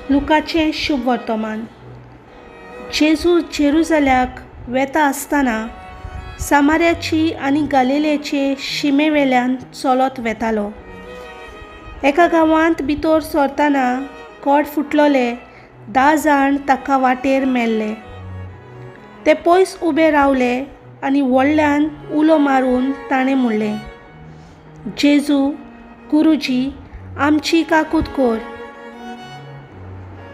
लुकाचें शुभ वर्तमान. जेजू जेरुजाल्याक वेता आसतना सामाऱ्याची आनी गालिलेचे शिमे वेल्यान चलत वेतालो. एका गांवांत भितर सरतना कोड फुटलोले 10 जाण ताका वाटेर मेल्ले. ते पयस उबे रावले आनी व्हडल्यान उलो मारून ताणें म्हणलें, जेजू गुरुजी, आमची काकूत कर.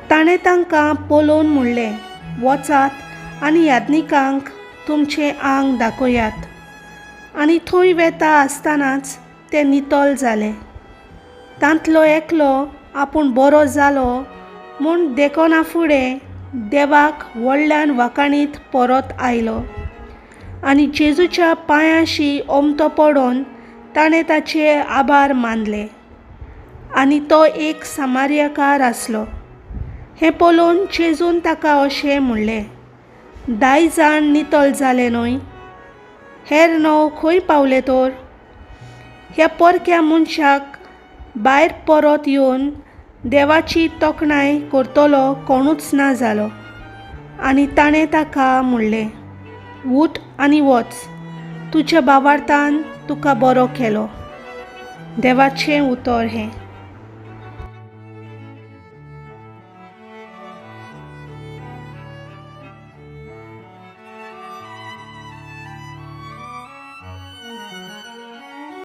ताणें तांकां पळोवन म्हणलें, वचात आनी याज्ञिकांक तुमचें आंग दाखयात. आनी थंय वेता आसतनाच ते नितळ जाले. तांतलो एकलो आपूण बरो जालो म्हूण देखना फुडें देवाक व्हडल्यान वाखाणीत परत आयलो आनी जेजूच्या पांयांशी ओमथो पडून ताणें ताचे आभार मानले. आनी तो एक सामार्याकार आसलो. हें पळोवन जेजून ताका अशें म्हणलें, 10 जाण नितळ जाले न्हय? हेर 9 खंय पावले तर? ह्या परक्या मनशाक भायर परत येवन देवाची तोखणाय करतलो कोणूच ना जालो. आनी ताणें ताका म्हणलें, उठ आनी वच, तुज्या भावार्थान तुका बरो केलो. देवाचें उतर हें.